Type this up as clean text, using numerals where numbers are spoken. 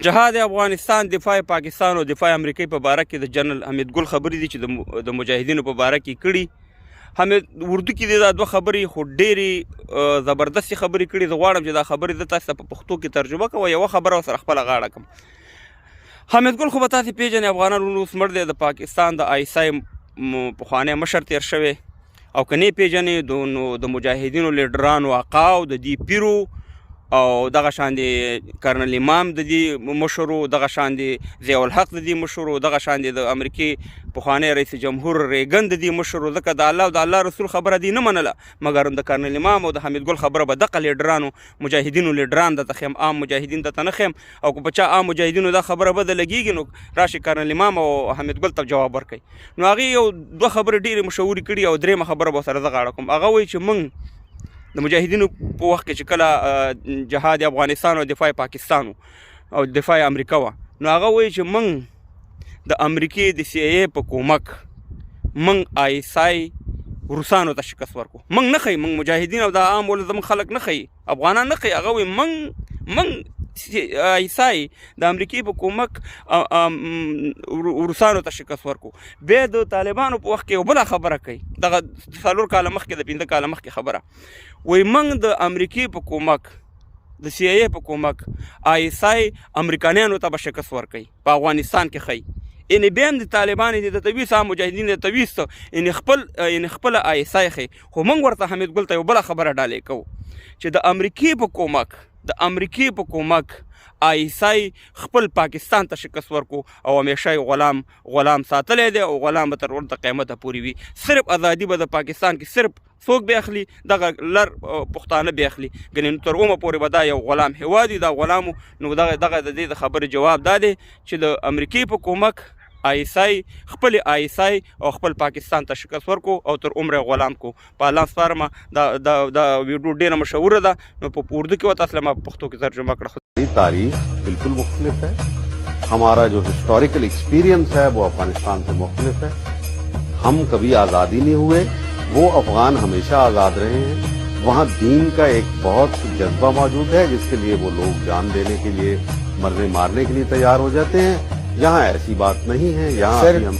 جهاد افغانستان، دفاع پاکستان او دفاع امریکای په باره کې د جنرال حمید ګل خبرې دي چې د مجاهدینو په باره کې کړي. حمید اردو کې دا دوه خبرې خو ډېرې زبردستې خبرې کړي. زه غواړم چې دا خبرې زه تاسو ته په پښتو کې ترجمه کوم، یوه خبره سره خپله غاړه کوم. حمید ګل خو به تاسې پېژنئ افغانان وروڼو، اوس مړ دی، د پاکستان د آی اس آی پخوانی مشر تېر شوی. او که نه پېژنئ نو د مجاهدینو لیډرانو آقا او د دې پیرو او دغه شان دی کرنل امام د دې مشر، دغه شان دی ضیاءالحق د دې مشر، دغه شان دی د امریکې پخوانی رئیس جمهور ریګن د دې مشر. ځکه د الله او د الله رسول خبره دی نه منله، مګر د کرنل امام او د حمید ګل خبره به دغه لیډرانو مجاهدینو لیډران د ښیم، عام مجاهدین د نه ښیم. او که په چا عام مجاهدینو دا خبره بده لګیږي نو راشي کرنل امام او حمید ګل ته جواب ورکړي. نو هغې یو دوه خبرې ډېرې مشهورې کړي او درېیمه خبره به سره زه غاړه کوم. هغه وایي چې موږ د مجاهدینو په وخت کې چې کله جهاد افغانستان او دفاع پاکستان او دفاع امریکا وه، نو هغه وایي چې موږ د امریکې د سي ای په کومک موږ آی اس آی روسانو ته شکست ورکو. موږ نه ښیي، موږ مجاهدین او دا عام ولس زموږ خلک نه ښیي، افغانان نه ښیي. هغه وایي موږ آی اس آی د امریکې په کومک روسانو ته شکست ورکو. بیا د طالبانو په وخت کې یو بله خبره کوي، دغه 4 کاله مخکې، د 5 کاله مخکې خبره، وایي موږ د امریکې په کومک د سي ای په کومک آی اس آی امریکانیانو ته به شکست ورکوي په افغانستان کې ښیي. یعنې بیا هم د طالبان دي د تویس عام مجاهدین د تویس یعنې خپله آی اس آی ښیي. خو موږ ورته حمید ګل ته یو بله خبره ډالۍ کوو چې د امریکې په کومک آی اس آی خپل پاکستان ته شکست ورکو او همیشه یې غلام ساتلی دی او غلام به تر ورته قیامته پورې وي. صرف ازادي به د پاکستان کې صرف څوک به اخلي؟ دغه لر پښتانه به اخلي، ګنې نو تر اومه پورې به دا یو غلام هیواد وي دا غلامو. نو دغه د دې د خبرې جواب دا دی چې د امریکې په کومک آی اس آی خپل آی اس آی او خپل پاکستان ته شکست ورکو او تر عمره غلام کو. په الله سپارمه. دا دا دا ویډیو ډیره مشهوره ده، نو په اردو کې وته اصله ما په پښتو کې ترجمه کړه. तारीख बिल्कुल मुख्तलिफ है। हमारा जो हिस्टोरिकल एक्सपीरियंस है वो अफगानिस्तान से मुख्तलिफ है। हम कभी आज़ाद ही नहीं हुए, वो अफगान हमेशा आज़ाद रहे हैं। वहाँ दीन का एक बहुत जज्बा मौजूद है जिसके लिए वो लोग जान देने के लिए, मरने मारने के लिए तैयार हो जाते हैं। यहाँ ऐसी बात नहीं है। यहाँ सर अभी हम